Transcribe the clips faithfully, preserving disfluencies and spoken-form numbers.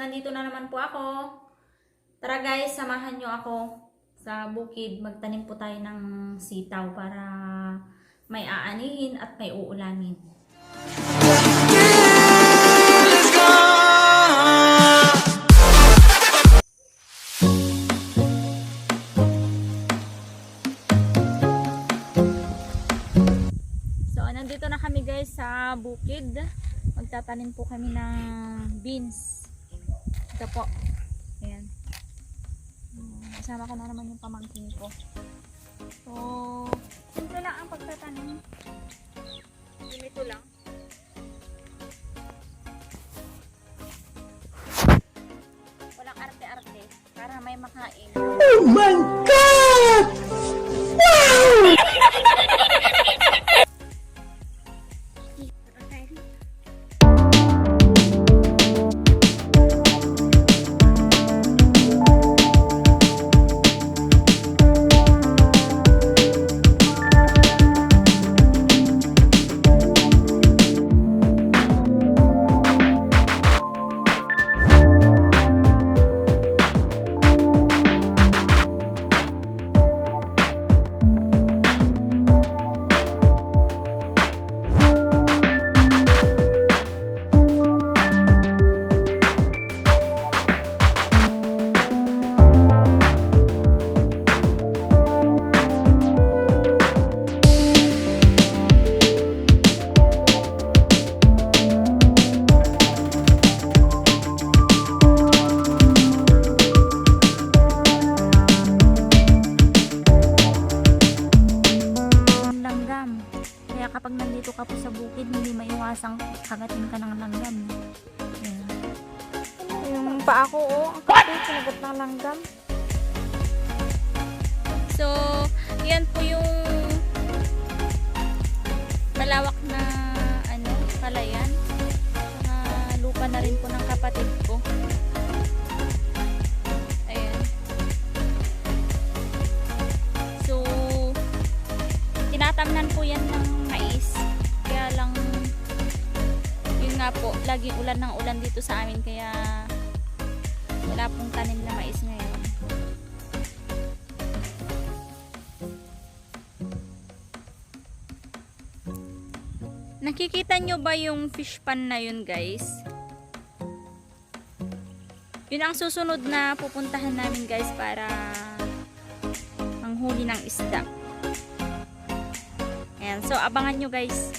Nandito na naman po ako. Tara guys, samahan nyo ako sa bukid. Magtanim po tayo ng sitaw para may aanihin at may uulamin. So, nandito na kami guys sa bukid. Magtatanim po kami ng beans. Ito po. Ayan. Hmm, kasama ko na naman yung pamangkin ko. So, simple lang ang pagtatanim. Ganito lang. Walang arte-arte para may makain. Oh my God! Wow! Langgam. Kaya kapag nandito ka po sa bukid, hindi maiwasang kagatin ka ng langgam. Ayan. Yung paa ko, oh, ang kapit, kinagat ng langgam. So, yan po yung malawak na, ano, palayan. Saka lupa na rin po ng kapatid ko. Ayan. So, tinatamnan po yan ng mais. Kaya lang, yun nga po, laging ulan ng ulan dito sa amin. Kaya wala pong tanim na mais ngayon. Nakikita nyo ba yung fish pond na yun, guys? Yun ang susunod na pupuntahan namin, guys, para manghuli ng isda. Ayan, so abangan nyo, guys,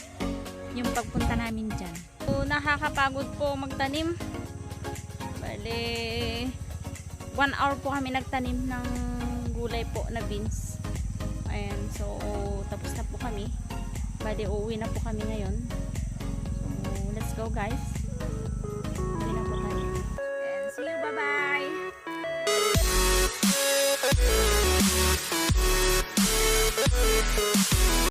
yung pagpunta namin dyan. So, nakakapagod po magtanim. Bale, one hour po kami nagtanim ng gulay po na beans. Ayan, so tapos na po kami. Bale, uuwi na po kami ngayon. So, let's go, guys. Uwi na po tayo. Ayan, see you, bye-bye.